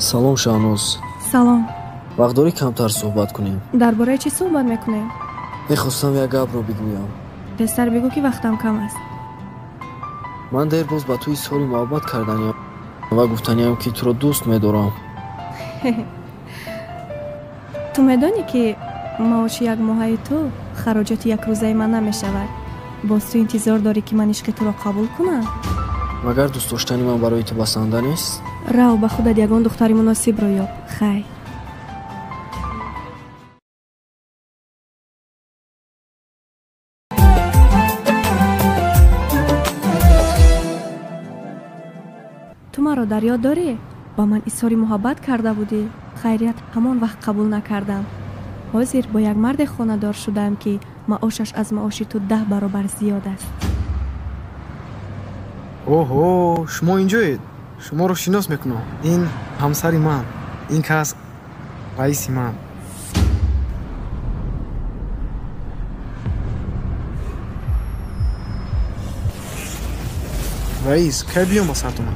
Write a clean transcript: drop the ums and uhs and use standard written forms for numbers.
Салом, Шаҳноз. Салом. Вақт дорӣ камтар суҳбат кунем? Дар бораи чӣ суҳбат мекунем? Мехостам як гапро бигӯям. Тезтар бигӯ, ки вақтам кам аст. Ман дербоз ба ту изҳори муҳаббат карданиям ва гуфтаниям, ки туро дӯст медорам. Ту медонӣ, ки маоши якмоҳаи ту хароҷоти якрӯзаи ман намешавад. Боз ту интизор дорӣ, ки ман ишқи туро қабул кунам? Магар дӯст доштани ман барои ту басанда нест? Рав, ба худат ягон духтари муносибро ёб. Хай. Ту маро дар ёд дорӣ? Ба ман изҳори муҳаббат карда будӣ. Хайрият, ҳамон вақт қабул накардам. Ҳозир бо як марде хонадор шудаам, ки маошаш аз маоши ту 10 баробар зиёд аст. Оҳо, шумо инҷоед. Шуморо шинос мекунам. Ин ҳамсари ман, ин кас раиси ман. Раис, кай биём ба сартона?